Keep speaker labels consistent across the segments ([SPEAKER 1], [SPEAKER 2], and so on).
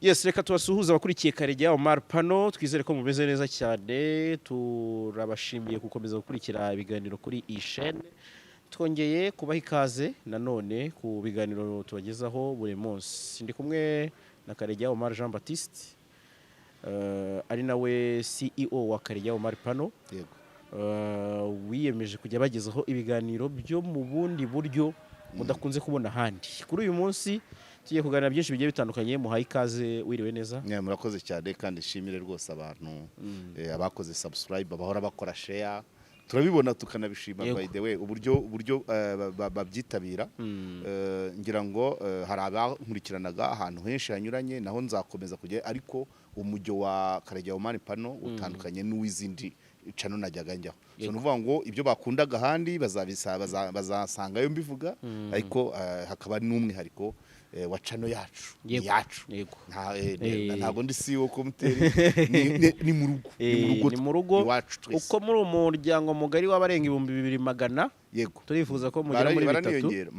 [SPEAKER 1] Yes, reka tubasuhuze abakurikiye Karegeya Omar Pano. Twizere ko mumeze neza cyane. Turabashimiye gukomeza gukurikira ibiganiro kuri iyi chaîne. Twongeye kubaha ikaze nanone ku biganiro tubagezaho buri munsi. Ndi kumwe na Karegeya Omar Jean Baptiste, ari nawe CEO wa Karegeya Omar Pano, wiyemeje kujya bagezaho ibiganiro byo mu bundi buryo mudakunze kubona ahandi. Kuri uyu munsi tugiye kuganira byinshi bigiye bitandukanye. Muhaye ikaze, wiriwe neza?
[SPEAKER 2] Yeah, murakoze cyane, kandi nshimire rwose abantu abakoze subscribe, bahora bakora share, turabibona tukanabishima. By the way, uburyo babyitabira, ngira ngo hari abankurikiranaga ahantu henshi hanyuranye, naho nzakomeza kujya, ariko umujyo wa Karegeya Omar Pano utandukanye n'uw'izindi channel najyaga njyaho. So ni ukuvuga ngo ibyo bakundaga ahandi bazasangayo mbivuga, ariko hakaba n'umwihariko wa channel yacu. Yacu. Ntabwo ndi CEO komuteri, ni mu rugo, ni mu rugo.
[SPEAKER 1] Ni mu rugo.
[SPEAKER 2] Iwacu twese.
[SPEAKER 1] Uko muri umuryango mugari w'abarenga 2100, turifuza ko mugera muri 3,
[SPEAKER 2] Baraniyongera.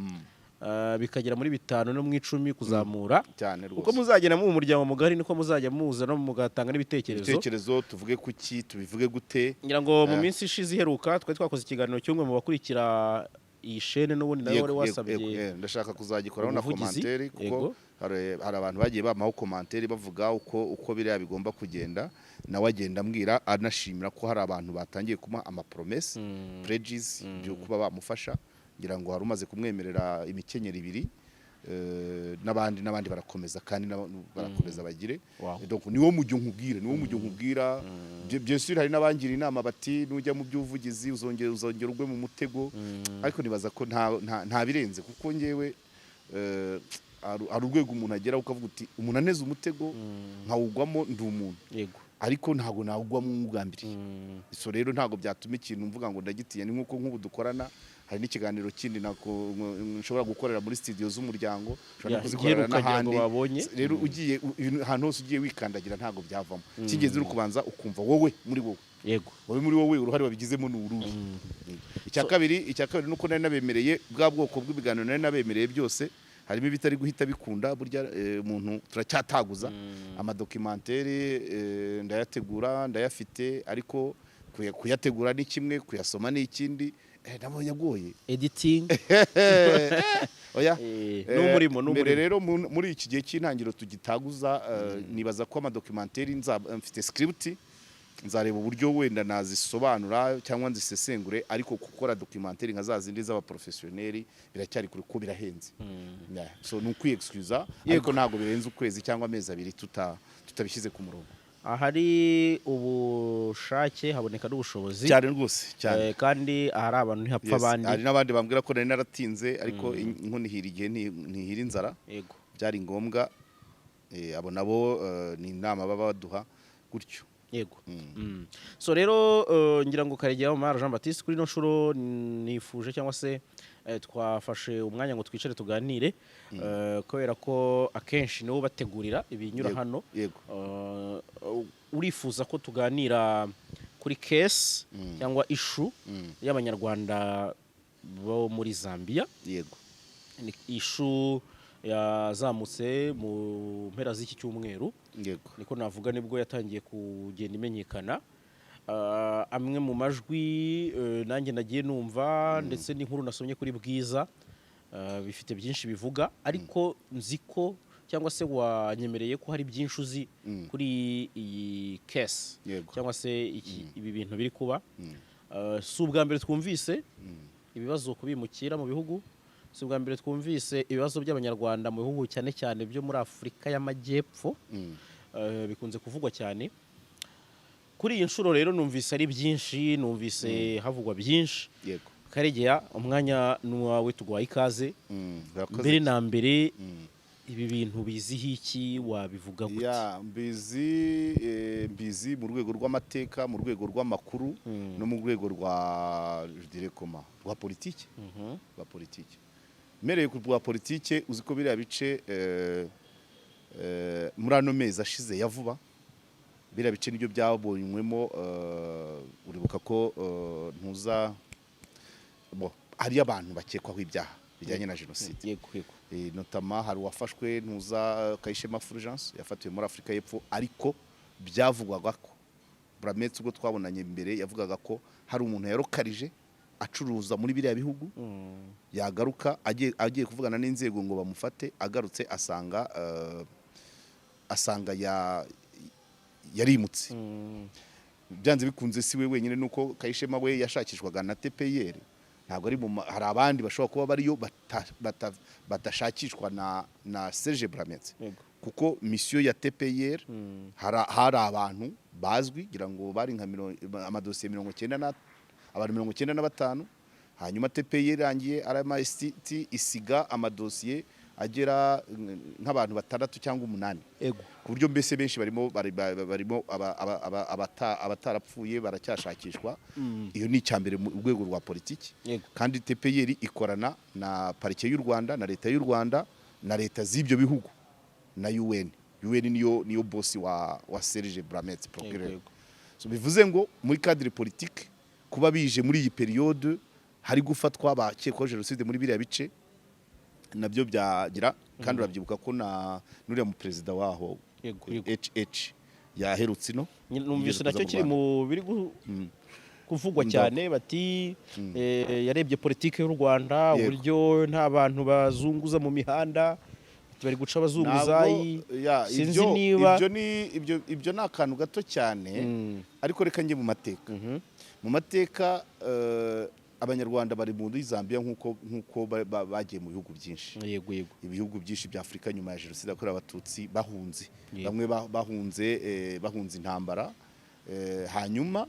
[SPEAKER 1] Bikagera muri 5 no mu 10 kuzamura.
[SPEAKER 2] Cyane
[SPEAKER 1] Uko
[SPEAKER 2] rwose.
[SPEAKER 1] muzagenda mu muryango mugari, niko muzajya muza no mugatanga n'ibitekerezo.
[SPEAKER 2] Ibitekerezo, tuvuge kuki, tubivuge gute?
[SPEAKER 1] Ngira ngo mu minsi ishize iheruka twari twakoze ikiganiro cy'umwe mu bakurikira iyi chaîne, n'ubundi nawe wari wasabye
[SPEAKER 2] Yego, ndashaka kuzagikoraho na
[SPEAKER 1] ubuvugizi.
[SPEAKER 2] commentaire, kuko hari abantu bagiye bampaho commentaire bavuga uko biriya bigomba kugenda. Nawe agenda ambwira, anashimira ko hari abantu batangiye kumuha amapromesses, pledges byo kuba bamufasha. Ngira ngo hari umaze kumwemerera imikenyero ibiri, n'abandi n'abandi barakomeza, kandi barakomeza bagire. Donc niwo mujyo nkubwira. Bien sûr, hari n'abangira inama bati: "Nujya mu by'ubuvugizi uzongera ugwe mu mutego." Ariko nibaza ko nta birenze, kuko ngewe hari urwego umuntu ageraho ukavuga uti: "Umuntu aneze umutego nkawugwamo, ndi umuntu, ariko ntabwo nawugwamo nk'ugambiriye." So rero ntabwo byatuma ikintu mvuga ngo ndagitinya. Ni nk'uko nk'ubu dukorana, hari n'ikiganiro kindi nshobora gukorera muri studio z'umuryango, nshobora no kuzikorera
[SPEAKER 1] igiheruka ngira ngo
[SPEAKER 2] n'ahandi.
[SPEAKER 1] Babonye.
[SPEAKER 2] Rero ugiye ahantu hose ugiye wikandagira, ntabwo byavamo. Icy'ingenzi ni ukubanza ukumva wowe muri wowe, wowe muri wowe, uruhare wabigizemo ni uruhe. Icya kabiri nuko nari nabemereye bwa bwoko bw'ibiganiro nari nabemereye byose, harimo ibitari guhita bikunda. Burya umuntu turacyataguza amadocumentaire, ndayategura, ndayafite, ariko kuyategura ni kimwe, kuyasoma ni ikindi. Nabonye agoye.
[SPEAKER 1] Editing.
[SPEAKER 2] Oya.
[SPEAKER 1] N'umurimo
[SPEAKER 2] Mbere
[SPEAKER 1] n'umurimo.
[SPEAKER 2] rero muri iki gihe cy'intangiriro tugitaguza, nibaza ko amadocumentaire mfite script, nzareba uburyo wenda nazisobanura cyangwa nzisesengure, ariko gukora documentaire nka za zindi z'abaprofessionnel biracyari kure kuko birahenze. Yeah. So ni ukwiyexcusa, ariko ntabwo birenze ukwezi cyangwa amezi 2 tutabishyize ku murongo.
[SPEAKER 1] Ahari ubushake haboneka n'ubushobozi.
[SPEAKER 2] Cyane rwose, cyane.
[SPEAKER 1] Kandi ahari abantu ntihapfa
[SPEAKER 2] Yes,
[SPEAKER 1] abandi.
[SPEAKER 2] Hari n'abandi bambwira ko nari naratinze, ariko inkono ihira igihe, ntihira inzara. Byari ngombwa. Abo nabo ni inama baba baduha gutyo.
[SPEAKER 1] Yego. So rero ngira ngo Karegeya Omar Jean Baptiste, kuri ino nshuro nifuje cyangwa se twafashe umwanya ngo twicare tuganire, kubera ko akenshi niwo bategurira ibinyura hano. Urifuza ko tuganira kuri case cyangwa issue y'Abanyarwanda bo muri Zambia. Ni issue yazamutse mu mpera z'iki cyumweru, niko navuga, nibwo yatangiye kugenda imenyekana. Amwe mu majwi nanjye nagiye numva, ndetse n'inkuru nasomye kuri Bwiza, bifite byinshi bivuga, ariko nzi ko cyangwa se wanyemereye ko hari byinshi uzi kuri iyi case cyangwa se ibi bintu biri kuba. Si ubwa mbere twumvise ibibazo kubimukira mu bihugu, si ubwa mbere twumvise ibibazo by'Abanyarwanda mu bihugu, cyane cyane byo muri Afurika y'Amajyepfo. Bikunze kuvugwa cyane. Kuri iyi nshuro rero numvise ari byinshi, numvise havugwa byinshi. Karegeya, umwanya ni uwawe, tuguhaye ikaze.
[SPEAKER 2] Urakoze.
[SPEAKER 1] Mbere na mbere, ibi bintu biziho iki? Wabivuga gute?
[SPEAKER 2] Ya, mbizi, mbizi mu rwego rw'amateka, mu rwego rw'amakuru no mu rwego rwa, je dirais comment, rwa politike. Rwa politike, mpereye ku rwa politike, uzi ko biriya bice muri ano mezi ashize ya vuba, biriya bice nibyo byabonywemo. Uribuka ko ntuza bo hariyo abantu bakekwaho ibyaha bijyanye na jenoside.
[SPEAKER 1] Yego.
[SPEAKER 2] Notamment hari uwafashwe, ntuza, Kayishema Fulgence, yafatiwe muri Afurika y'Epfo, ariko byavugwaga ko Brammertz, ubwo twabonanye mbere, yavugaga ko hari umuntu yarokarije acuruza muri biriya bihugu, yagaruka agiye kuvugana n'inzego ngo bamufate, agarutse asanga yarimutse. Byanze bikunze si we wenyine, nuko Kayishema we yashakishwaga na TPIR, ntabwo ari hari abandi bashobora kuba bariyo badashakishwa na Serge Brammertz, kuko mission ya TPIR hari abantu bazwi, ngira ngo bari nka amadosiye 90 na abantu 95. Hanyuma TPIR irangiye, RMICT isiga amadosiye agera nk'abantu batandatu cyangwa umunani, ku buryo mbese benshi barimo barimo abatarapfuye baracyashakishwa. Iyo ni icyambere mu rwego rwa politiki. Kandi TPIR ikorana na parike y'u Rwanda, na leta y'u Rwanda, na leta z'ibyo bihugu, na UN. UN niyo boss wa Serge Brammertz, procureur. So bivuze ngo muri cadre politique, kuba bije muri iyi période hari gufatwa abakekwaho jenoside muri biriya bice, nabyo byagira. Kandi urabyibuka ko na nuriya mu perezida waho
[SPEAKER 1] Yego, yego.
[SPEAKER 2] HH yaherutse ino.
[SPEAKER 1] Numvise
[SPEAKER 2] Yigeze
[SPEAKER 1] nacyo
[SPEAKER 2] kuza mu
[SPEAKER 1] kiri
[SPEAKER 2] Rwanda.
[SPEAKER 1] mu biri kuvugwa cyane, bati yarebye politiki y'u Rwanda, uburyo nta bantu bazunguza mu mihanda, bati bari guca abazunguzayi.
[SPEAKER 2] Ntabwo- ya,
[SPEAKER 1] Sinzi niba
[SPEAKER 2] ibyo ni akantu gato cyane, ariko reka njye mu mateka. Mu mateka, Abanyarwanda bari muri Zambia nk'uko bagiye mu bihugu byinshi,
[SPEAKER 1] yego yego
[SPEAKER 2] ibihugu byinshi bya Afurika nyuma ya jenoside yakorewe Abatutsi bahunze. Bamwe bahunze intambara, hanyuma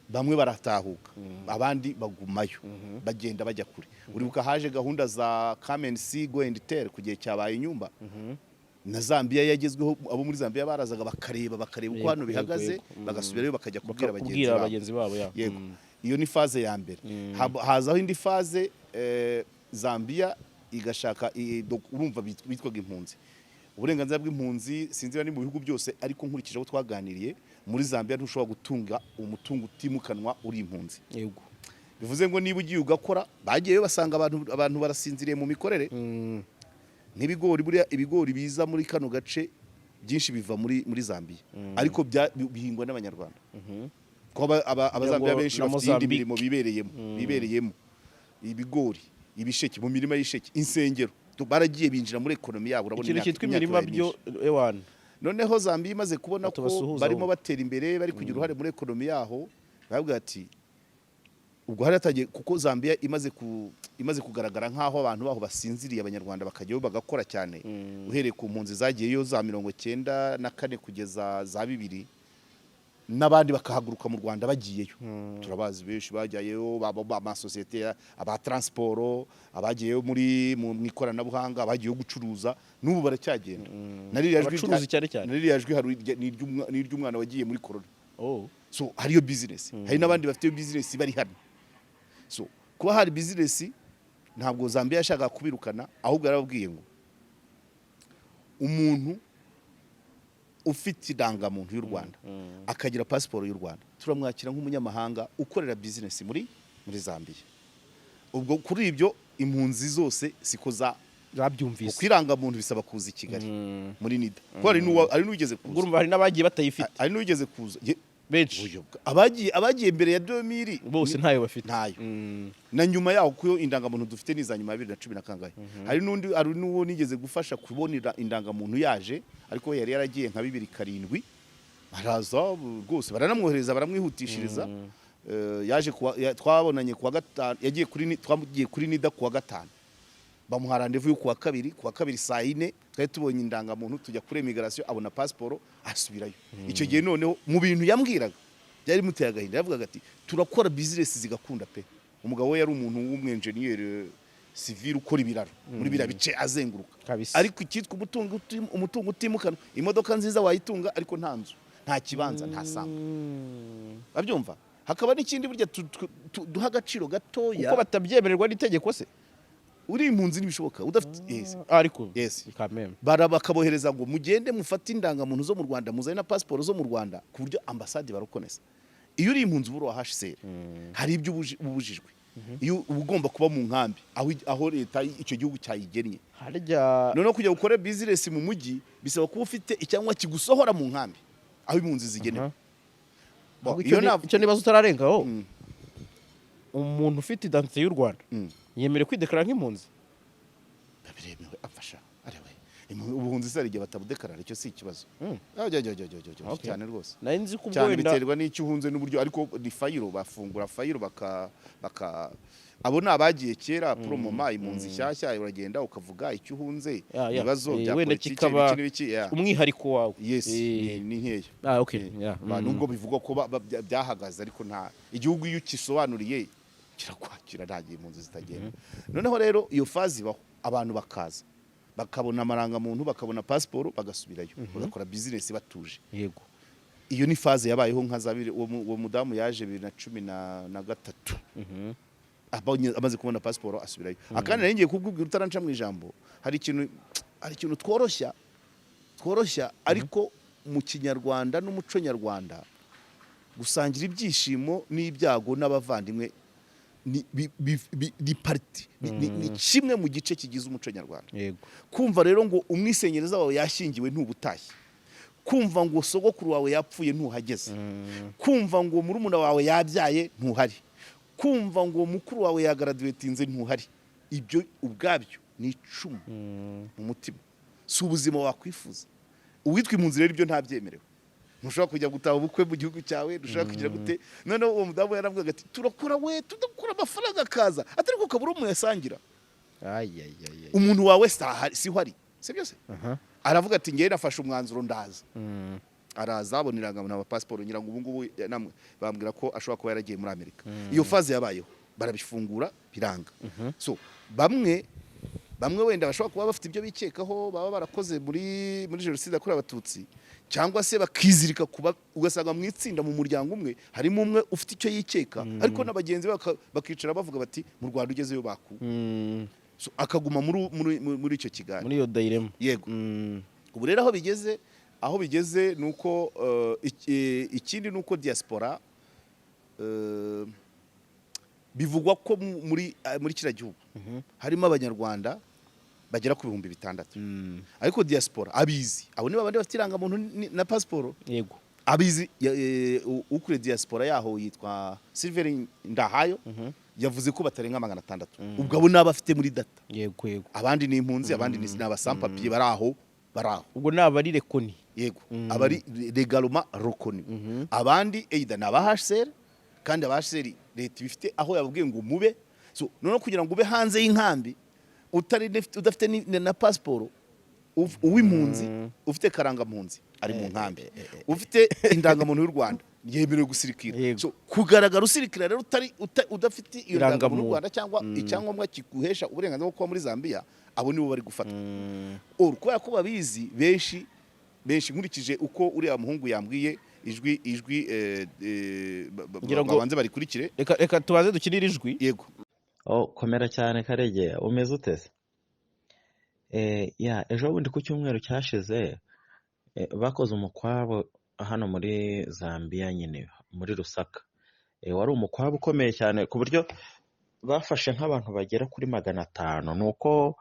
[SPEAKER 2] bamwe baratahuka, abandi bagumayo, bagenda bajya kure. Uribuka haje gahunda za come and see, go and tell ku gihe cyabaye inyumba na Zambia yagezweho. Abo muri Zambia barazaga bakareba uko hano bihagaze, bagasubirayo bakajya kubwira bagenzi
[SPEAKER 1] Bakubwira
[SPEAKER 2] babo.
[SPEAKER 1] bagenzi babo, ya.
[SPEAKER 2] Yego. Iyo ni phase ya mbere. Hazaho indi phase, Zambia igashaka urumva bitwaga impunzi. Uburenganzira bw'impunzi sinzi niba ni mu bihugu byose, ariko nkurikije abo twaganiriye, muri Zambia ntushobora gutunga umutungo utimukanwa uri impunzi. Bivuze ngo niba ugiye ugakora, bagiyeyo basanga abantu barasinziriye mu mikorere. Nk'ibigori, buriya ibigori biza muri kano gace byinshi biva muri Zambia, ariko bihingwa n'Abanyarwanda, kuko Abazambiya
[SPEAKER 1] Ngo
[SPEAKER 2] benshi
[SPEAKER 1] na
[SPEAKER 2] bafite iyindi
[SPEAKER 1] Mozambique.
[SPEAKER 2] mirimo bibereyemo, ibigori, ibisheke, mu mirima y'isheke, insengero. Baragiye binjira muri économie yabo, urabona
[SPEAKER 1] Ikintu cyitwa
[SPEAKER 2] imyaka
[SPEAKER 1] imirima
[SPEAKER 2] ibaye
[SPEAKER 1] byo
[SPEAKER 2] myinshi.
[SPEAKER 1] Ewana.
[SPEAKER 2] Noneho Zambia imaze kubona ko
[SPEAKER 1] Tubasuhuza
[SPEAKER 2] barimo
[SPEAKER 1] ahubwo.
[SPEAKER 2] batera imbere, bari kugira uruhare muri économie yaho, baravuga ati ubwo hari hatangiye, kuko Zambia imaze kugaragara nk'aho abantu baho basinziriye, Abanyarwanda bakajyayo bagakora cyane, uhereye ku mpunzi zagiyeyo za 94 kugeza za 2000, n'abandi bakahaguruka mu Rwanda bagiyeyo. Turabazi benshi bajyayo, amasosiyete, aba transport, abagiyeyo muri mu ikoranabuhanga, abagiyeyo gucuruza, n'ubu baracyagenda. Na ririya jwi
[SPEAKER 1] Abacuruzi cyane cyane.
[SPEAKER 2] Na ririya jwi hari ni iry'umwana wagiye muri corona. So hariyo business, hari n'abandi bafite business bari hano. So kuba hari business, ntabwo Zambia yashakaga kubirukana, ahubwo yarababwiye ngo umuntu ufite indangamuntu y'u Rwanda, akagira pasiporo y'u Rwanda, turamwakira nk'umunyamahanga ukorera business muri Zambia. Ubwo kuri ibyo impunzi zose siko za
[SPEAKER 1] Babyumvise.
[SPEAKER 2] Kuko irangamuntu bisaba kuza i Kigali muri NIDA, kuko hari n'uwigeze
[SPEAKER 1] Ubwo
[SPEAKER 2] kuza.
[SPEAKER 1] urumva hari n'abagiye batayifite.
[SPEAKER 2] Hari n'uwigeze kuza.
[SPEAKER 1] Benshi.
[SPEAKER 2] Abagiye mbere ya 2000
[SPEAKER 1] Bose ntayo bafite.
[SPEAKER 2] Ntayo. Na nyuma yaho, kuko indangamuntu dufite ni iza nyuma ya 2010 na kangahe. Hari n'undi, hari n'uwo nigeze gufasha kubonera indangamuntu yaje, ariko we yari yaragiye nka 2007, baraza rwose baranamwohereza, baramwihutishiriza. Yaje twabonanye kuwa gatanu, yagiye kuri twagiye kuri NIDA kuwa gatanu, bamuha rendez-vous yo kuwa kabiri saa yine. Twari tubonye indangamuntu, tujya kuri immigration, abona pasiporo, asubirayo. Icyo gihe noneho mu bintu yambwiraga byari bimuteye agahinda, yavugaga ati turakora business zigakunda pe. Umugabo we yari umuntu w'umwenjeniyeri civil ukora ibiraro muri biriya bice azenguruka. Ariko icyitwa umutungo utimukanwa, imodoka nziza wayitunga, ariko nta nzu, nta kibanza, nta sambu. Babyumva. Hakaba n'ikindi burya duha agaciro gatoya.
[SPEAKER 1] Kuko batabyemererwa n'itegeko se?
[SPEAKER 2] Uri impunzi ntibishoboka udafite, yes.
[SPEAKER 1] Ariko kameme.
[SPEAKER 2] Bara bakabohereza ngo mugende mufate indangamuntu zo mu Rwanda, muzane na pasiporo zo mu Rwanda, ku buryo ambasade barokonesa. Iyo uri impunzi uba uri uwa HCR, hari ibyo ubujijwe. Iyo uba ugomba kuba mu nkambi aho leta icyo gihugu cyayigennye.
[SPEAKER 1] Harya
[SPEAKER 2] Noneho kujya gukora business mu mujyi bisaba kuba ufite icyangombwa kigusohora mu nkambi aho impunzi zigenewe. Bo,
[SPEAKER 1] Ahubwo
[SPEAKER 2] iyo
[SPEAKER 1] icyo nibaza utararengaho, umuntu ufite identité y'u Rwanda yemerewe kwidekarara nk'impunzi?
[SPEAKER 2] Biremewe, afasha arewe. Ubuhunzi se hari igihe batabudekarara? Icyo si ikibazo. Ah, jya, jya, jya, jya, jya, cyane rwose.
[SPEAKER 1] Nari nzi ko ubwo
[SPEAKER 2] Cyane.
[SPEAKER 1] Wenda
[SPEAKER 2] Biterwa n'icyo uhunze n'uburyo, ariko ni file, bafungura file baka abo ni abagiye kera. Promoma impunzi nshyashya, uragenda ukavuga icyo uhunze, ibibazo bya
[SPEAKER 1] Wenda
[SPEAKER 2] politiki,
[SPEAKER 1] kikaba
[SPEAKER 2] ibiki n'ibiki, yeah.
[SPEAKER 1] umwihariko wawe.
[SPEAKER 2] Yes, ni nkeya.
[SPEAKER 1] Ah, okay, yeah.
[SPEAKER 2] Nubwo bivugwa ko byahagaze, ariko nta igihugu iyo ukisobanuriye kirakwakira, nta gihe impunzi zitagenda. Noneho rero iyo phase ibaho, abantu bakaza bakabona amarangamuntu, bakabona pasiporo, bagasubirayo, bagakora business batuje. Iyo ni phase yabayeho nka za bibiri. Uwo mudamu yaje 2013, amaze kubona pasiporo asubirayo. Akandi nari ngiye kubwira utaranca mu ijambo, hari ikintu tworoshya, ariko mu Kinyarwanda n'umuco nyarwanda, gusangira ibyishimo n'ibyago n'abavandimwe ni partie, ni kimwe mu gice kigize umuco nyarwanda. Kumva rero ngo umwisenyereza wawe yashyingiwe ntubutashye, kumva ngo sogokuru wawe yapfuye ntuhageze, kumva ngo murumuna wawe yabyaye ntuhari, kumva ngo mukuru wawe yagraduatinze ntuhari, ibyo ubwabyo ni icumu mu mutima, si ubuzima wakwifuza. Uwitwa impunzi rero ibyo ntabyemerewe. Ntushobora kujya gutaha ubukwe mu gihugu cyawe, ntushobora kugira gute. Noneho uwo mudamu yaravugaga ati: "Turakora we, tudakora, amafaranga akaza, atari ko kabura umuyasangira."
[SPEAKER 1] Ay, ay, ay, ay.
[SPEAKER 2] Umuntu wawe siho ari, si byose. Aravuga ati: "Ngewe nafashe umwanzuro, ndaza." Araza, abona irangamuntu aba pasiporo. Ngira ngo ubu ngubu namwe bambwira ko ashobora kuba yaragiye muri Amerika. Iyo phase yabayeho, barabifungura biranga. So bamwe bamwe wenda bashobora kuba bafite ibyo bikekaho baba barakoze muri jenoside yakorewe Abatutsi, cyangwa se bakizirika kuba, ugasanga mu itsinda, mu muryango umwe, harimo umwe ufite icyo yikeka, ariko na bagenzi be bakicara bavuga bati: "Mu Rwanda ugezeyo baku." So, akaguma muri icyo kiganiro,
[SPEAKER 1] Muri iyo dilemma.
[SPEAKER 2] Yego. Ubu rero aho bigeze ni uko ikindi ni uko diaspora, bivugwa ko muri kiriya gihugu harimo Abanyarwanda bagera ku 6000. Ariko diaspora abizi, abo ni babandi bafite irangamuntu na pasiporo. Abizi, ukuriye diaspora yaho yitwa Silver Ndahayo, yavuze ko batarenga 600. Ubwo abo ni abafite muri data.
[SPEAKER 1] yego yego
[SPEAKER 2] Abandi ni impunzi, abandi ni abas-sans-papiers bari aho, bari aho.
[SPEAKER 1] Ubwo ni abari reconnus.
[SPEAKER 2] Yego, abari légalement reconnus. Abandi either ni aba HCR, kandi aba HCR leta ibifite aho yababwiye ngo mube. So noneho kugira ngo ube hanze y'inkambi utari udafite na pasiporo, uw'impunzi ufite karangampunzi ari mu nkambi, ufite indangamuntu y'u Rwanda yemerewe gusirikira. So kugaragara usirikira rero utari udafite iyo ndangamuntu y'u
[SPEAKER 1] Irangamuntu.
[SPEAKER 2] Rwanda cyangwa icyangombwa kiguhesha uburenganzira bwo kuba muri Zambia, abo nibo bari gufatwa. Or kubera ko babizi benshi benshi, nkurikije uko uriya muhungu yambwiye, ijwi
[SPEAKER 1] Ngira ngo-
[SPEAKER 2] babanze barikurikire.
[SPEAKER 1] Reka tubanze dukinire ijwi.
[SPEAKER 2] Yego.
[SPEAKER 3] Oh, komera cyane Karegeya, umeze ute se? Ya, ejo bundi ku cyumweru cyashize bakoze umukwabo hano muri Zambia nyine muri Lusaka. Wari umukwabo ukomeye cyane ku buryo bafashe nk'abantu bagera kuri 500.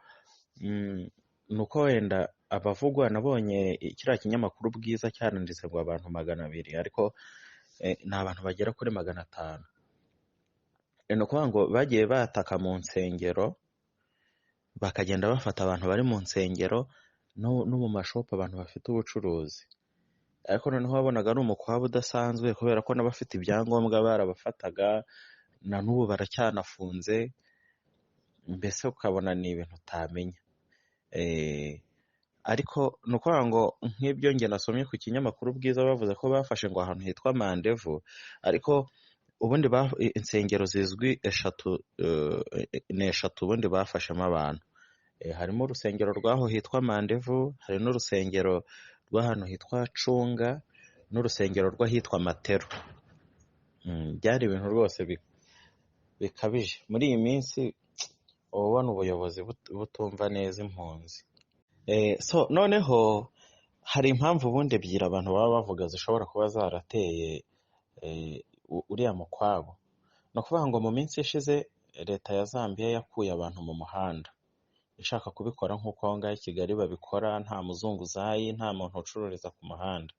[SPEAKER 3] Nuko wenda abavugwa, nabonye kiriya kinyamakuru Bwiza cyaranditse ngo abantu 200, ariko ni abantu bagera kuri 500. Ni ukuvuga ngo bagiye bataka mu nsengero, bakagenda bafata abantu bari mu nsengero no mu mashopu, abantu bafite ubucuruzi. Ariko noneho wabonaga ari umukwabo udasanzwe kubera ko n'abafite ibyangombwa barabafataga, na n'ubu baracyanafunze, mbese ukabona ni ibintu utamenya. Ariko ni ukuvuga ngo nk'ibyo njye nasomye ku kinyamakuru Bwiza, bavuze ko bafashe ngo ahantu hitwa Mandevu, ariko ubundi insengero zizwi eshatu, ni eshatu ubundi bafashemo abantu. Harimo urusengero rw'aho hitwa Mandevu, hari n'urusengero rw'ahantu hitwa Cunga, n'urusengero rw'ahitwa Matero. Byari ibintu rwose bikabije. Muri iyi minsi uba ubona ubuyobozi butumva neza impunzi. So noneho hari impamvu ubundi ebyiri abantu baba bavuga zishobora kuba zarateye uriya mukwabo. Ni ukuvuga ngo mu minsi ishize Leta ya Zambia yakuye abantu mu muhanda, ishaka kubikora nk'uko aho ngaho i Kigali babikora, nta muzunguzayi, nta muntu ucururiza ku muhanda.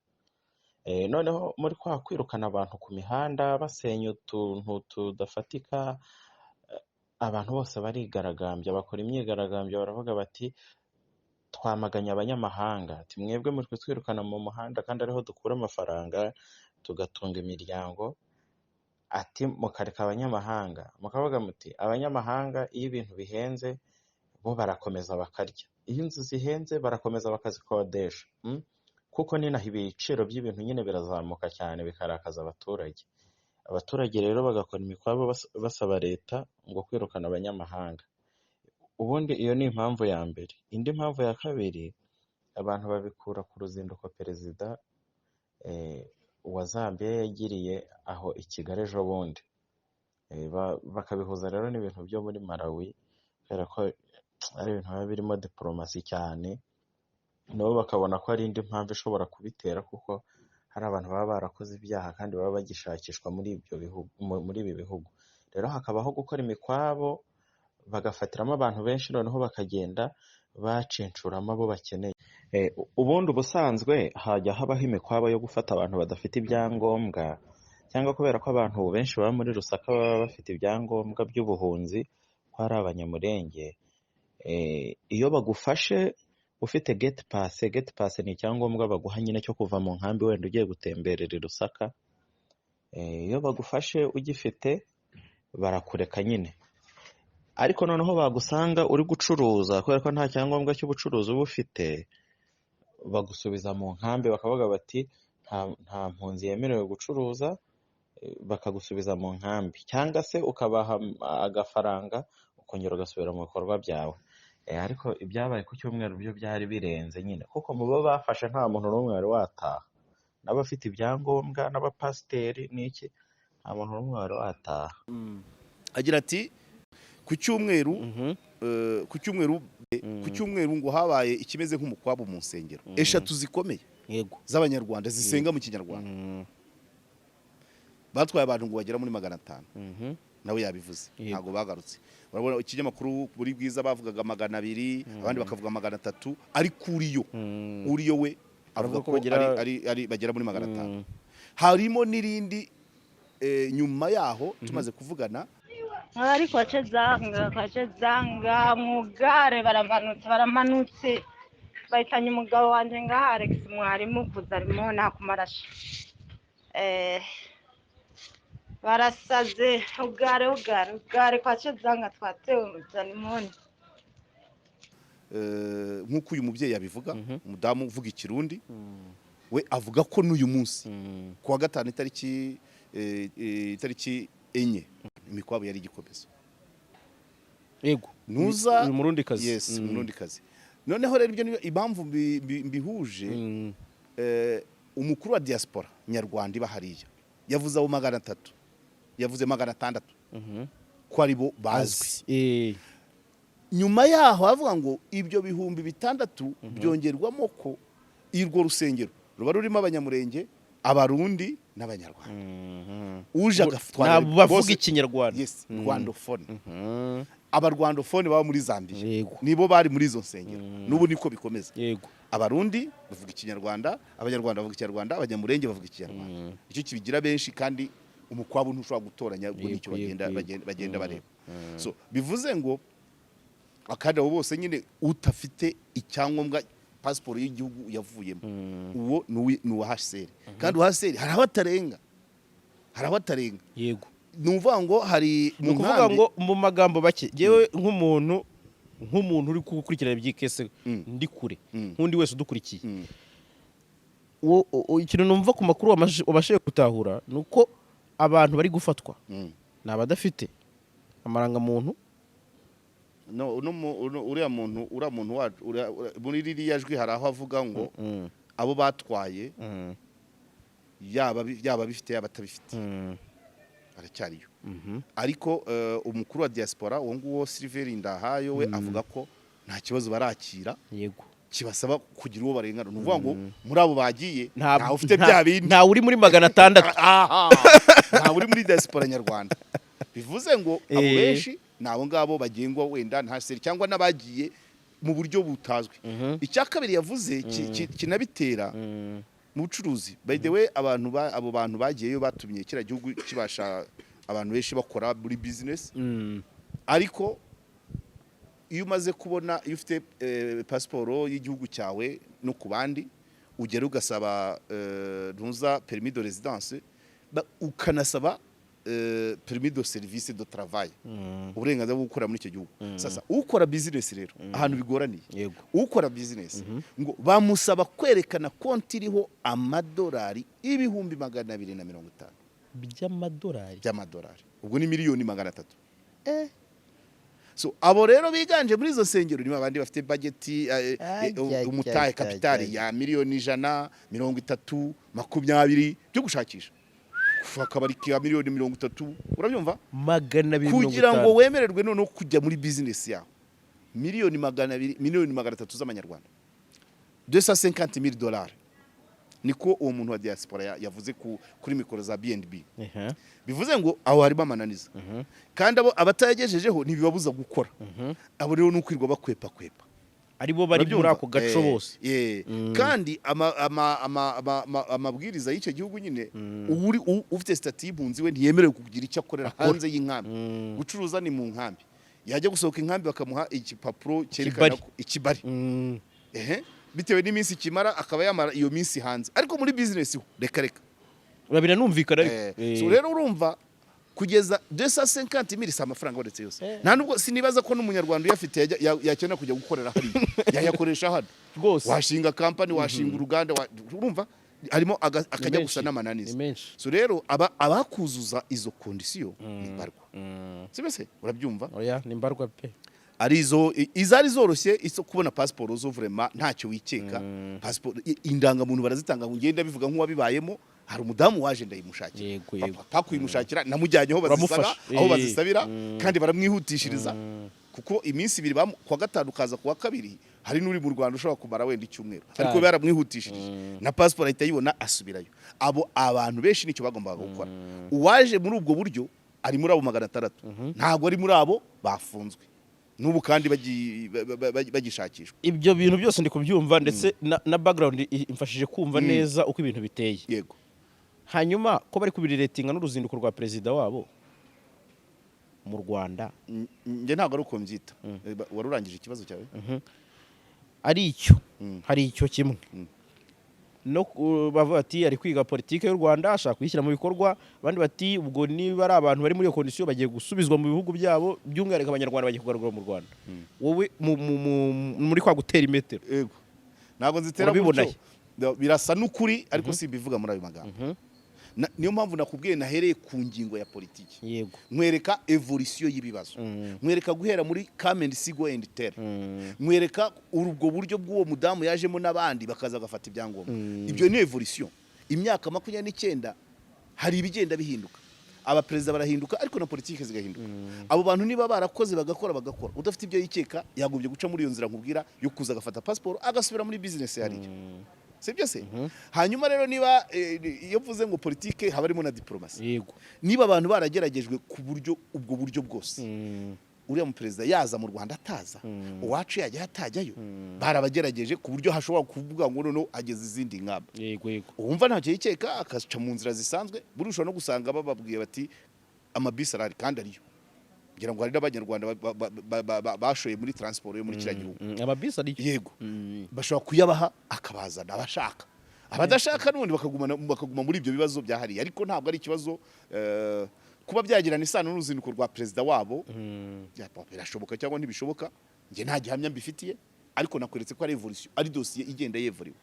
[SPEAKER 3] Noneho muri kwa kwirukana abantu ku mihanda, basenya utuntu tudafatika, abantu bose barigaragambya, bakora imyigaragambyo, baravuga bati: "Twamaganye abanyamahanga." Ati: "Mwebwe muri kutwirukana mu muhanda kandi ariho dukura amafaranga tugatunga imiryango." Ati: "Mukareka abanyamahanga, mukavuga muti abanyamahanga iyo ibintu bihenze bo barakomeza bakarya, iyo inzu zihenze barakomeza bakazikodesha, Kuko ninaha ibiciro by'ibintu nyine birazamuka cyane, bikarakaza abaturage." Abaturage rero bagakora imikwabo basaba leta ngo kwirukana abanyamahanga. Ubundi iyo ni impamvu ya mbere. Indi mpamvu ya kabiri, abantu babikura ku ruzinduko perezida wa Zambia yagiriye aho i Kigali ejo bundi. Bakabihuza rero n'ibintu byo muri Malawi, kubera ko ari ibintu biba birimo diporomasi cyane, nabo bakabona ko hari indi mpamvu ishobora kubitera, kuko hari abantu baba barakoze ibyaha kandi baba bagishakishwa muri ibyo bihugu, muri ibi bihugu. Rero hakabaho gukora imikwabo, bagafatiramo abantu benshi, noneho bakagenda bacencuramo abo bakeneye. Ubundi ubusanzwe hajya habaho imikwabo yo gufata abantu badafite ibyangombwa, cyangwa kubera ko abantu benshi baba muri Lusaka baba bafite ibyangombwa by'ubuhunzi, ko ari Abanyamurenge. Iyo bagufashe ufite gate pass, gate pass ni icyangombwa baguha nyine cyo kuva mu nkambi wenda ugiye gutemberera i Lusaka. Iyo bagufashe ugifite barakureka nyine, ariko noneho bagusanga uri gucuruza, kubera ko nta cyangombwa cy'ubucuruzi uba ufite, bagusubiza mu nkambi, bakavuga bati nta mpunzi yemerewe gucuruza, bakagusubiza mu nkambi, cyangwa se ukabaha agafaranga ukongera ugasubira mu bikorwa byawe. Ariko ibyabaye ku cyumweru byo byari birenze nyine, kuko mu bo bafashe nta muntu n'umwe wari wataha, n'abafite ibyangombwa n'abapasiteri n'iki, nta muntu n'umwe wari wataha.
[SPEAKER 2] Agira ati ku cyumweru, ku cyumweru ngo habaye ikimeze nk'umukwabu mu nsengero eshatu zikomeye z'Abanyarwanda zisenga mu Kinyarwanda. Batwaye abantu ngo bagera muri 500. Nawe yabivuze. Ntabwo bagarutse. Urabona ikinyamakuru buri Bwiza bavugaga 200, abandi bakavuga 300, ariko uriyo we avuga
[SPEAKER 1] Aravuga ko
[SPEAKER 2] ko ari bagera muri 500. Harimo n'irindi nyuma yaho tumaze kuvugana.
[SPEAKER 4] Ariko kwace zanga mwugare, baramanutse, baramanutse, bahitanye umugabo wanjye ngaha Alex mwarimu kuza arimo nakumarasha, barasaze. Ugare, ugare, ugare, kwace zanga, twatewe zanimoni.
[SPEAKER 2] Nk'uko uyu mubyeyi yabivuga, umudamu uvuga Ikirundi, we avuga ko n'uyu munsi ku wa gatanu itariki 4 imikwabo yari igikomeza. Nuza
[SPEAKER 1] Uyu Murundi kazi.
[SPEAKER 2] Yes, Murundi kazi. Noneho rero ibyo niyo impamvu mbihuje. Umukuru wa diaspora nyarwanda iba hariya yavuze abo 300, yavuze 600 ko ari bo bazwi. Nyuma yaho avuga ngo ibyo 6000 byongerwamo ko irwo rusengero ruba rurimo Abanyamurenge, Abarundi n'Abanyarwanda, uje agatwara
[SPEAKER 1] Ntabwo bavuga
[SPEAKER 2] bose.
[SPEAKER 1] Ikinyarwanda.
[SPEAKER 2] Yes, rwandophone. Abarwandophone baba muri Zambia nibo bari muri izo nsengero, n'ubu niko bikomeza. Abarundi bavuga Ikinyarwanda, Abanyarwanda bavuga Ikinyarwanda, Abanyamurenge bavuga Ikinyarwanda. Icyo kibigira benshi, kandi umukwabu ntushobora gutoranya, ubwo nicyo bagenda bagenda bareba. So bivuze ngo akandi abo bose nyine utafite icyangombwa, pasiporo y'igihugu yavuyemo, uwo ni uwa HCR, kandi uwa HCR hari aho atarenga, hari aho atarenga. Ni ukuvuga ngo hari
[SPEAKER 1] Ni
[SPEAKER 2] mu
[SPEAKER 1] ukuvuga
[SPEAKER 2] nkambi
[SPEAKER 1] ngo mu magambo make, yewe nk'umuntu uri gukurikirana iby'ikese ndi kure, nk'undi wese udukurikiye, ikintu numva ku makuru wabashije gutahura ni uko abantu bari gufatwa ni abadafite amarangamuntu.
[SPEAKER 2] No, uriya muntu wacu, muri ririya jwi hari aho avuga ngo abo batwaye, yaba bifite, yaba atabifite, aracyariyo. Ariko umukuru wa diaspora uwo nguwo Silver Ndahayo we avuga ko nta kibazo barakira kibasaba kugira uwo barengana. Ni ukuvuga ngo muri abo bagiye ntawe ufite bya bindi.
[SPEAKER 1] Ntawe uri muri 600.
[SPEAKER 2] Aha, ntawe uri muri diaspora nyarwanda. Bivuze ngo abo benshi Ni abo ngabo bagengwa wenda nta seri cyangwa n'abagiye mu buryo butazwi. Icya kabiri yavuze kinabitera mu bucuruzi, by the way, abantu abo bantu bagiyeyo batumye kiriya gihugu kibasha, abantu benshi bakora muri business. Ariko iyo umaze kubona, iyo ufite pasiporo y'igihugu cyawe no ku bandi ugera ugasaba ntuza permis de résidence, ukanasaba permis de service de travail, uburenganzira bwo gukora muri icyo gihugu. Sasa ukora business rero, ahantu bigoraniye, ukora business ngo bamusaba kwerekana konti iriho amadolari 250,000.
[SPEAKER 1] By'amadolari?
[SPEAKER 2] By'amadolari, ubwo ni miliyoni 300. So abo rero biganje muri izo nsengero ni babandi bafite budget, umutahe, capital ya miliyoni 130, 20 byo gushakisha kuva akabari ka miliyoni 30, urabyumva?
[SPEAKER 1] 250.
[SPEAKER 2] Kugira ngo wemererwe noneho kujya muri business yawe, miliyoni 200, miliyoni 300 z'amanyarwanda, 250 mille dollars, niko uwo muntu wa diaspora yavuze kuri mikoro za B&B. Bivuze ngo aho harimo amananiza, kandi abo abatayagejejeho ntibibabuza gukora. Abo rero ni ukwirwa bakwepa kwepa.
[SPEAKER 1] Aribo bari muri
[SPEAKER 2] Urabyumva?
[SPEAKER 1] ako gaco bose.
[SPEAKER 2] Kandi amabwiriza y'icyo gihugu nyine, uri ufite statut y'impunzi we ntiyemerewe kugira icyo akorera hanze y'inkambi. Gucuruza ni mu nkambi, yajya gusohoka inkambi bakamuha igipapuro cyerekana
[SPEAKER 1] Ikibari.
[SPEAKER 2] ko ikibari, ehe, bitewe n'iminsi kimara, akaba yamara iyo minsi hanze. Ariko muri business ho reka reka.
[SPEAKER 1] Biranumvikana ariko.
[SPEAKER 2] So rero urumva kugeza 250 mille si amafaranga abonetse yose. Nta nubwo sinibaza ko n'umunyarwanda uyafite yakenera kujya gukorera hariya, yayakoresha hano. Washinga kampani, washinga uruganda, urumva harimo akajya
[SPEAKER 1] Ni
[SPEAKER 2] gusa
[SPEAKER 1] menshi.
[SPEAKER 2] n'amananiza.
[SPEAKER 1] Ni menshi.
[SPEAKER 2] So rero abakuzuza izo condition ni mbarwa, si bese? Urabyumva?
[SPEAKER 1] Oya, ni mbarwa pe.
[SPEAKER 2] Ari izo izari zoroshye, izo kubona pasiporo zo vraiment ntacyo wikeka. Pasiporo, indangamuntu barazitanga, ngo ngenda bivuga nk'uwabibayemo. Hari umudamu waje ndayimushakira.
[SPEAKER 1] Yego.
[SPEAKER 2] Papa kuyimushakira, namujyanye aho bazisaba,
[SPEAKER 1] Uramufasha.
[SPEAKER 2] aho bazisabira, kandi baramwihutishiriza kuko iminsi 2 kuwa gatanu kaza kuwa kabiri, hari n'uri mu Rwanda ushobora kumara wenda icyumweru, ariko baramwihutishirije na pasiporo ahita ayibona asubirayo. Abo abantu benshi nicyo bagombaga gukora. Uwaje muri ubwo buryo ari muri abo 600, ntabwo ari muri abo bafunzwe n'ubu kandi bagishakishwa.
[SPEAKER 1] Ibyo bintu byose ndi kubyumva, ndetse na background imfashije kumva neza uko ibintu biteye. Hanyuma ko bari kubiriretinga n'uruzinduko rwa perezida wabo mu Rwanda?
[SPEAKER 2] Njye ntabwo ari uko mbyita. Wari urangije ikibazo cyawe?
[SPEAKER 1] Ari icyo, hari icyo kimwe no bavuga bati ari kwiga politike y'u Rwanda, ashaka kuyishyira mu bikorwa. Abandi bati ubwo niba ari abantu bari muri iyo condition bagiye gusubizwa mu bihugu byabo, by'umwihariko Abanyarwanda bagiye kugarurwa mu Rwanda. Wowe muri kwa gutera imetero?
[SPEAKER 2] Yego, ntabwo nzitera
[SPEAKER 1] Urabibona?
[SPEAKER 2] gutyo. Birasa n'ukuri, ariko simbivuga muri ayo magambo. Niyo mpamvu nakubwiye nahereye ku ngingo ya politiki, nkwereka evolution y'ibibazo, nkwereka guhera muri come and see, go and tell, nkwereka ubwo buryo bw'uwo mudamu yajemo n'abandi bakaza bagafata ibyangombwa. Ibyo ni evolution. Imyaka 29 hari ibigenda bihinduka, abaperezida barahinduka, ariko na politiki zigahinduka. Abo bantu niba barakoze bagakora bagakora, udafite ibyo yikeka yagombye guca muri iyo nzira nkubwira yo kuza agafata pasiporo agasubira muri business hariya, sibyo se? Hanyuma rero niba iyo mvuze ngo politike haba harimo na diplomasi, niba abantu barageragejwe ku buryo ubwo buryo bwose, uriya muperezida yaza mu Rwanda ataza, uwacu yajya atajyayo, barabagerageje ku buryo hashobora kuvuga ngo noneho ageze izindi ngamba.
[SPEAKER 1] yego yego
[SPEAKER 2] Uwumva ntacyo yikeka akaca mu nzira zisanzwe, buri ushobora no gusanga bababwiye bati amabisi arahari kandi ariyo, ngira ngo hari n'Abanyarwanda bashoye muri transport yo muri kiriya gihugu.
[SPEAKER 1] Amabisi ariyo.
[SPEAKER 2] Yego, bashobora kuyabaha akabazana abashaka, abadashaka n'ubundi bakaguma muri ibyo bibazo byahariye. Ariko ntabwo ari ikibazo kuba byagirana isano n'uruzinduko rwa perezida wabo. Birashoboka cyangwa ntibishoboka, njye nta gihamya mbifitiye, ariko nakweretse ko ari evolution, ari dosiye igenda yevuriwe,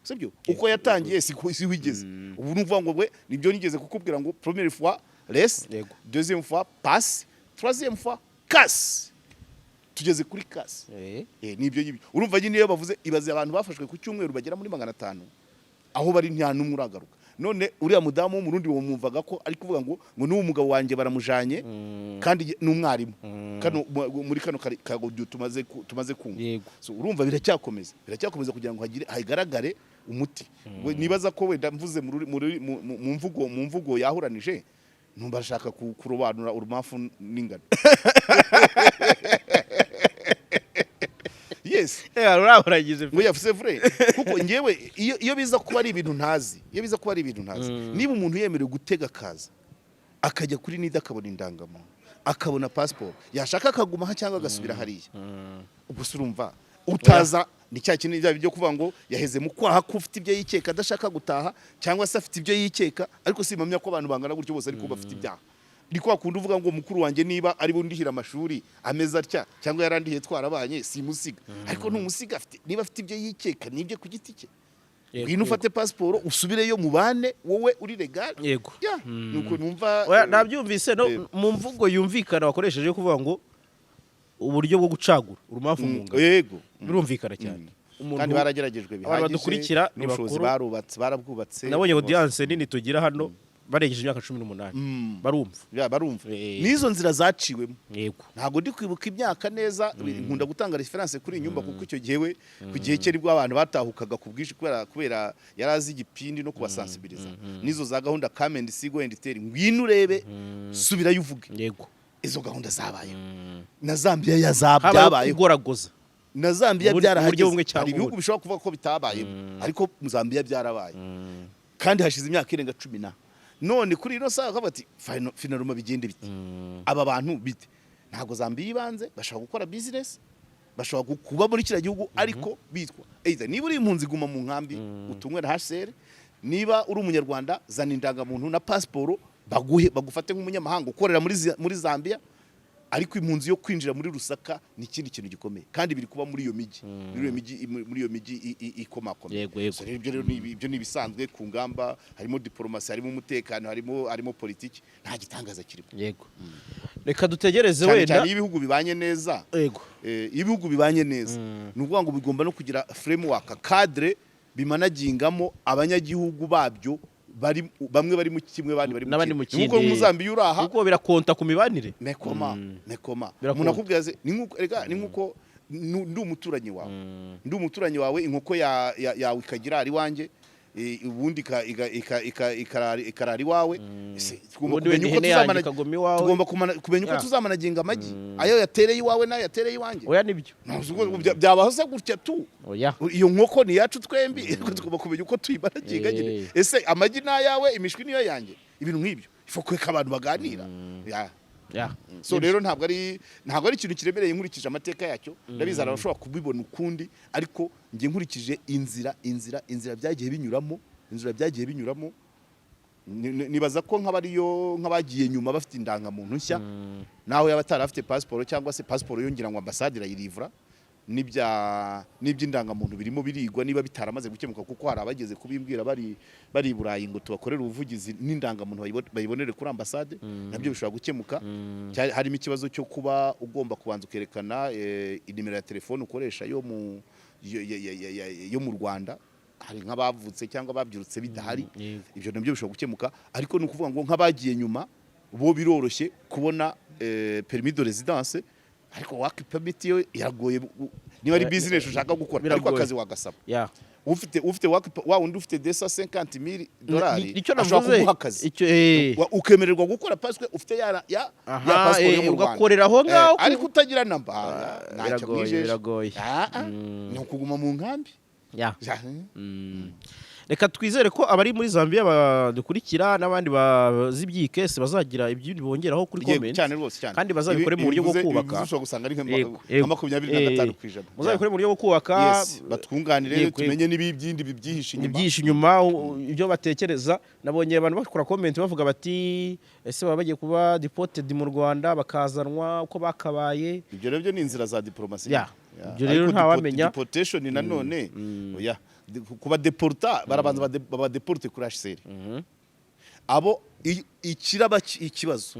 [SPEAKER 2] sibyo? Uko yatangiye siko si wigeze ubu. Ni ukuvuga ngo we nibyo nigeze kukubwira ngo première fois laisse, deuxième fois passe, troisième fois casse. Tugeze kuri casse. Nibyo ngibyo. Urumva nyine iyo bavuze, ibaze abantu bafashwe ku cyumweru bagera muri 500, aho bari nta n'umwe uragaruka. None uriya mudamu w'Umurundi wamwumvaga ko ari kuvuga ngo n'uwo mugabo wanjye baramujanye, kandi ni umwarimu kano muri kano kagaudio tumaze kumva. So urumva biracyakomeza kugira ngo hagire hagaragare umuti. We nibaza ko wenda mvuze mu ruri- mu ruri- mu- mu- mu mvugo yahuranije. Numva ashaka kurobanura urumamfu n'ingano. Yes.
[SPEAKER 1] Uragize.
[SPEAKER 2] Ngo yavuze vrai, kuko ngewe iyo biza kuba ari ibintu ntazi, iyo biza kuba ari ibintu ntazi, niba umuntu yemerewe gutega akaza akajya kuri NIDA, akabona indangamuntu, akabona passport, yashaka akaguma aha cyangwa agasubira hariya, ubwo se urumva utaza ni cya kintu bya byo kuvuga ngo yaheze mu kwaha, ko ufite ibyo yikeka adashaka gutaha, cyangwa se afite ibyo yikeka? Ariko simpamya ko abantu bangana gutyo bose ariko bafite ibyaha. Ni kwa kundi uvuga ngo mukuru wanjye niba ari bundihira amashuri ameze atya, cyangwa yarandihiye twarabanye, simusiga. Ariko ntumusiga, afite, niba afite ibyo yikeka nibyo ku giti cye. Ngwino ufate pasiporo usubireyo mubane, wowe uri legal. Ya, nuko numva.
[SPEAKER 1] Oya, nabyumvise no mu mvugo yumvikana wakoresheje yo kuvuga ngo uburyo bwo gucagura urumamfu mu ngano. Birumvikana cyane. Umuntu
[SPEAKER 2] Kandi barageragejwe
[SPEAKER 1] abantu
[SPEAKER 2] bihagije,
[SPEAKER 1] badukurikira ni
[SPEAKER 2] n'ubushobozi
[SPEAKER 1] bakuru.
[SPEAKER 2] barubatse, barabwubatse.
[SPEAKER 1] Nabonye audience nini tugira hano barengeje imyaka 18, barumva.
[SPEAKER 2] Ya, barumva n'izo nzira zaciwemo. Ntabwo ndi kwibuka imyaka neza. Nkunda gutanga reference kuri Inyumba, kuko icyo gihe we ku gihe cye nibwo abantu batahukaga ku bwinshi, kubera yari azi igipindi no kubasensibiliza n'izo za gahunda come and see, go and tell, ngwino urebe, subirayo uvuge. Izo gahunda zabayeho na Zambia ya za
[SPEAKER 1] Habayeho
[SPEAKER 2] byabayeho
[SPEAKER 1] kugoragoza.
[SPEAKER 2] Na Zambia
[SPEAKER 1] Mu buryo
[SPEAKER 2] byarahageze.
[SPEAKER 1] bumwe cyangwa
[SPEAKER 2] Hari ibihugu
[SPEAKER 1] ubundi.
[SPEAKER 2] bishobora kuvuga ko bitabayeho, ariko Zambia byarabaye kandi hashize imyaka irenga 10 na none. Kuri ino saha bakavuga bati: "Finalement bigende bite? Aba bantu bite?" Ntabwo Zambia ibanze bashobora gukora business, bashobora kuba muri kiriya gihugu, ariko bitwa either niba uri impunzi guma mu nkambi utungwe na HCR, niba uri umunyarwanda zana indangamuntu na pasiporo baguhe, bagufate nk'umunyamahanga ukorera muri Zambia. Ariko impunzi yo kwinjira muri Lusaka ni ikindi kintu gikomeye, kandi biri kuba muri iyo mijyi, muri iyo mijyi ikomakomeye.
[SPEAKER 1] Yego, yego.
[SPEAKER 2] So rero ibyo rero ibyo ni ibisanzwe ku ngamba, harimo diplomasi, harimo umutekano, harimo politiki, nta gitangaza kirimo.
[SPEAKER 1] Yego, reka dutegereze.
[SPEAKER 2] Cyane
[SPEAKER 1] Wenda
[SPEAKER 2] cyane iyo ibihugu bibanye neza. Iyo ibihugu bibanye neza, ni ukuvuga ngo bigomba no kugira framework, cadre bimanagingamo abanyagihugu babyo, bari bamwe bari mu kimwe, abandi bari mu
[SPEAKER 1] N'abandi mu
[SPEAKER 2] kindi. Ni nkuko
[SPEAKER 1] kindi.
[SPEAKER 2] Muzambiya uri aha.
[SPEAKER 1] Kuko birakonta ku mibanire.
[SPEAKER 2] Mekoma mekoma.
[SPEAKER 1] Birakonta.
[SPEAKER 2] Umuntu akubwira se, ni nkuko, rega ni nkuko ndi umuturanyi wawe, inkoko yawe ikagira ari iwanjye, ubundi ikarara iwawe. Ese tugomba
[SPEAKER 1] Ubundi wenda
[SPEAKER 2] kumenya uko
[SPEAKER 1] ihene yanjye
[SPEAKER 2] tuzamana
[SPEAKER 1] ikaguma iwawe.
[SPEAKER 2] Tugomba kumenya uko tuzamanaginga amagi, ayo yatereye iwawe n'ayo yatereye iwanjye.
[SPEAKER 1] Oya, nibyo.
[SPEAKER 2] Ntabwo byabaho se gutya tu?
[SPEAKER 1] Oya.
[SPEAKER 2] Iyo nkoko ni iyacu twembi, ariko tugomba kumenya uko tuyimanaginga nyine. Ese amagi ni ayawe, imishwi niyo yanjye? Ibintu nk'ibyo ifo kweka abantu baganira. Ya. So rero ntabwo ari ikintu kiremereye nkurikije amateka yacyo. Ndabizi hari abashobora kubibona ukundi, ariko njye nkurikije inzira byagiye binyuramo, nibaza ko nk'abariyo, nk'abagiye nyuma bafite indangamuntu nshya, naho yaba atari afite pasiporo, cyangwa se pasiporo yongera ngo ambasade irayirivura, n'iby'indangamuntu birimo birigwa niba bitaramaze gukemuka, kuko hari abageze kubimbwira bari i Burayi ngo tubakorere ubuvugizi n'indangamuntu bayibonere kuri ambasade, nabyo bishobora gukemuka. Harimo ikibazo cyo kuba ugomba kubanza ukerekana inimero ya telefone ukoresha yo mu Rwanda, hari nk'abavutse cyangwa babyirutse bidahari. Ibyo nabyo bishobora gukemuka, ariko ni ukuvuga ngo nk'abagiye nyuma bo biroroshye kubona permis de résidence, ariko work permit yo iragoye niba ari business ushaka gukora, ariko
[SPEAKER 1] Biragoye.
[SPEAKER 2] akazi wagasaba. Ufite wa wundi ufite 250 mille dolari
[SPEAKER 1] Nicyo
[SPEAKER 2] ashobora
[SPEAKER 1] navuze.
[SPEAKER 2] kuguha akazi.
[SPEAKER 1] Icyo
[SPEAKER 2] Ukemererwa gukora paswe ufite ya passport yo mu Rwanda.
[SPEAKER 1] Ugakorera aho ngaho.
[SPEAKER 2] Ariko utagira namba ntacyo
[SPEAKER 1] Biragoye,
[SPEAKER 2] mwijeje.
[SPEAKER 1] biragoye.
[SPEAKER 2] Ah, ah. Ni ukuguma mu nkambi.
[SPEAKER 1] Reka twizere ko abari muri Zambia badukurikira n'abandi bazi iby'iyi case bazagira ibyo bongeraho kuri
[SPEAKER 2] Yego,
[SPEAKER 1] comment.
[SPEAKER 2] Cyane rwose, cyane.
[SPEAKER 1] Kandi bazabikore mu buryo bwo
[SPEAKER 2] Ibi
[SPEAKER 1] kubaka.
[SPEAKER 2] bivuze ushobora gusanga ari nka
[SPEAKER 1] Yego.
[SPEAKER 2] nka 25%.
[SPEAKER 1] Muzabikore mu buryo bwo kubaka.
[SPEAKER 2] Yes, batwunganire.
[SPEAKER 1] Yego.
[SPEAKER 2] Tumenye n'ibyindi bibyihishe inyuma.
[SPEAKER 1] Ibyihishe inyuma, ibyo batekereza. Nabonye abantu bakora comment bavuga bati: "Ese baba bagiye kuba deported mu Rwanda bakazanwa uko bakabaye?"
[SPEAKER 2] Ibyo nabyo ni inzira za diplomasi.
[SPEAKER 1] Ya. Ibyo rero
[SPEAKER 2] Ariko
[SPEAKER 1] ntawamenya.
[SPEAKER 2] Deportation nanone, oya. Kuba deporta barabanza babadeporte kuri HCR. Abo ikiraba ikibazo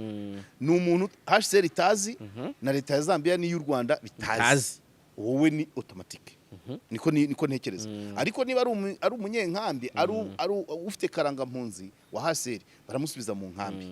[SPEAKER 2] ni umuntu HCR itazi na leta ya Zambia n'iy'u Rwanda bitazi.
[SPEAKER 1] Bitazi.
[SPEAKER 2] Wowe ni automatique, niko ntekereza. Ariko niba ari umunyenkambi, ari ufite karangampunzi wa HCR, baramusubiza mu nkambi.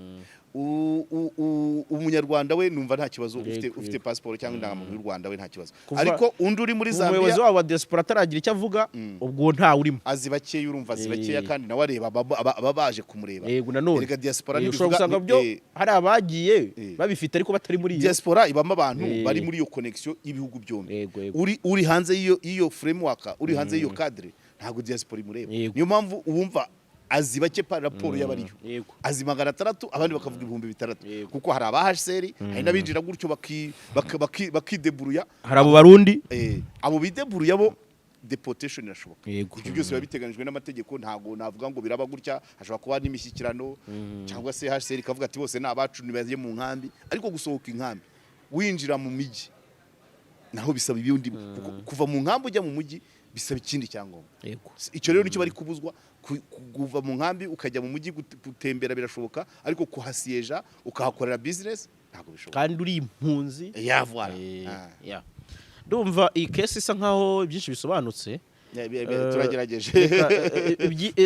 [SPEAKER 2] Umunyarwanda we numva nta kibazo, ufite ufite pasiporo cyangwa indangamuntu y'u Rwanda we nta kibazo. Ariko undi uri muri
[SPEAKER 1] Umuyobozi
[SPEAKER 2] Zambia
[SPEAKER 1] wabo wa diaspora ataragira icyo avuga, ubwo ntawe urimo.
[SPEAKER 2] Azi bakeya, urumva azi bakeya, kandi nawe areba aba baje kumureba.
[SPEAKER 1] Yego, nanone
[SPEAKER 2] Erega diaspora
[SPEAKER 1] ushobora
[SPEAKER 2] ntibivuga
[SPEAKER 1] gusanga byo hari abagiye babifite ariko batari muri iyo
[SPEAKER 2] Diaspora ibamo abantu bari muri iyo connection y'ibihugu byombi.
[SPEAKER 1] Yego yego
[SPEAKER 2] Uri hanze y'iyo framework, uri hanze y'iyo cadre, ntabwo diaspora imureba. Niyo mpamvu uwumva azi bake par rapport y'abariyo. Azi 600, abandi bakavuga 6000. Kuko hari aba HCR, hari n'abinjira gutyo bakideburuya.
[SPEAKER 1] Hari abo Barundi.
[SPEAKER 2] Abo bideburuya bo deportation irashoboka. Ibyo byose biba biteganijwe n'amategeko. Ntabwo navuga ngo biraba gutya, hashobora kuba n'imishyikirano cyangwa se HCR ikavuga ati bose ni abacu, ntibajye mu nkambi. Ariko gusohoka inkambi winjira mu mijyi naho bisaba ibindi, kuko kuva mu nkambi ujya mu mujyi bisaba ikindi cyangombwa. Icyo rero nicyo bari kubuzwa. Kuva mu nkambi ukajya mu mujyi gutembera birashoboka, ariko kuhasiyeja ukahakorera business ntabwo bishoboka.
[SPEAKER 1] Kandi uri impunzi.
[SPEAKER 2] Ya, voilà.
[SPEAKER 1] Ya. Ndumva iyi case isa nkaho byinshi bisobanutse.
[SPEAKER 2] Turagerageje.
[SPEAKER 1] Reka,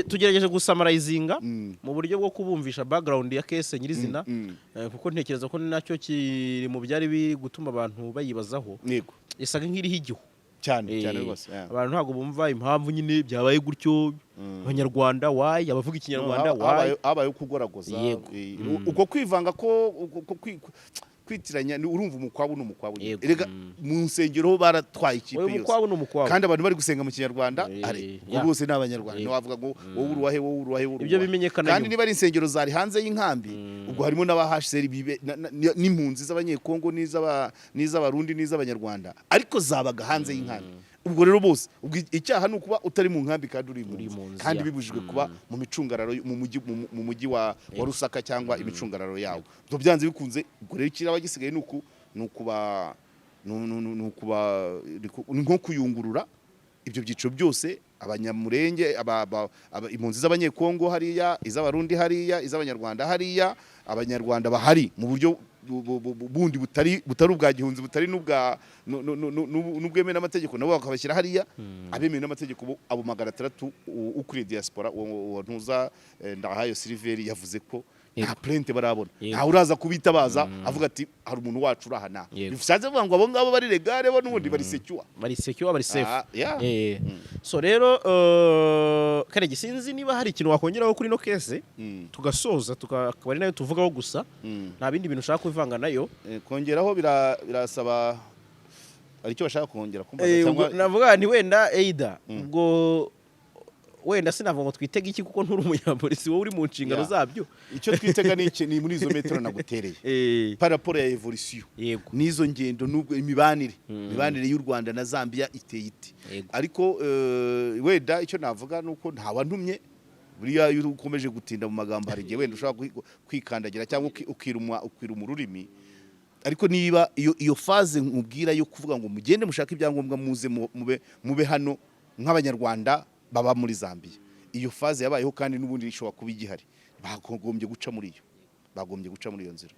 [SPEAKER 1] tugerageje gusummarizinga mu buryo bwo kubumvisha background ya case nyirizina, kuko ntekereza ko nacyo kiri mu byari biri gutuma abantu bayibazaho. Isaga nk'iriho igihu.
[SPEAKER 2] Cyane cyane rwose, yeah.
[SPEAKER 1] Abantu ntabwo bumva impamvu nyine byabaye gutyo. Abanyarwanda why, abavuga Ikinyarwanda why?
[SPEAKER 2] Habayeho kugoragoza. Uko kwivanga ko uko kwitiranya urumva umukwabu ni umukwabu nyine. Erega mu nsengero ho baratwaye ikipe
[SPEAKER 1] Oya,
[SPEAKER 2] yose.
[SPEAKER 1] umukwabu ni umukwabu.
[SPEAKER 2] Kandi abantu bari gusenga mu Kinyarwanda, are ubwo bose ni Abanyarwanda. Ntiwavuga ngo wowe uruwahe, wowe uruwahe, wowe
[SPEAKER 1] Ibyo
[SPEAKER 2] uruwahe.
[SPEAKER 1] bimenyekana
[SPEAKER 2] Kandi
[SPEAKER 1] nyuma.
[SPEAKER 2] niba ari insengero zari hanze y'inkambi, ubwo harimo n'aba HCR n'impunzi z'Abanyekongo n'iz'Abarundi n'iz'Abanyarwanda, ariko zabaga hanze y'inkambi. Ubwo rero bose, ubwo icyaha ni ukuba utari mu nkambi kandi uri impunzi,
[SPEAKER 1] impunzi,
[SPEAKER 2] kandi bibujijwe kuba mu micungararo mu mujyi, mu mujyi wa Lusaka cyangwa imicungararo yawo. Ubwo byanze bikunze, ubwo rero ikiraba gisigaye ni uku ni ukuba ni ukuba ni nko kuyungurura ibyo byiciro byose: Abanyamurenge, impunzi z'Abanyekongo hariya, iz'Abarundi hariya, iz'Abanyarwanda hariya, Abanyarwanda bahari mu buryo bundi butari ubwa gihunzi, butari n'ubwa n'ubwemewe n'amategeko, nabo bakabashyira hariya. Abemewe n'amategeko bo, abo 600, ukuriye diaspora uwo ntuza Ndahayo Siliveri yavuze ko nta plainte barabona, ntawe uraza kubitabaza avuga ati hari umuntu wacu uri aha naha. Bishatse kuvuga ngo abo ngabo bari légale bo n'ubundi bari secure.
[SPEAKER 1] Bari secure, bari safe.
[SPEAKER 2] Ah, yeah.
[SPEAKER 1] So rero, Karege, sinzi niba hari ikintu wakongeraho kuri ino case, tugasoza, tukaba ari nayo tuvugaho gusa. Nta bindi bintu ushaka kuvanga nayo?
[SPEAKER 2] Kongeraho birasaba hari icyo bashaka kongera kumbaza cyangwa
[SPEAKER 1] Ubwo navuga nti wenda eida ubwo wenda sinavuga ngo twitege iki, kuko nturi umunyapolisi, wowe uri mu nshingano zabyo.
[SPEAKER 2] Icyo twitega ni iki? Ni muri izo metero nagutereye par rapport ya évolution n'izo ngendo n'ubwo imibanire y'u Rwanda na Zambia iteye ite. Ariko wenda icyo navuga ni uko ntawantumye. Buriya iyo ukomeje gutinda mu magambo, hari igihe wenda ushobora kwikandagira cyangwa ukiruma ururimi. Ariko niba iyo phase nkubwira yo kuvuga ngo mugende mushake ibyangombwa muze mube hano nk'Abanyarwanda baba muri Zambia, iyo phase yabayeho kandi n'ubundi ishobora kuba igihari. Bagombye guca muri iyo nzira.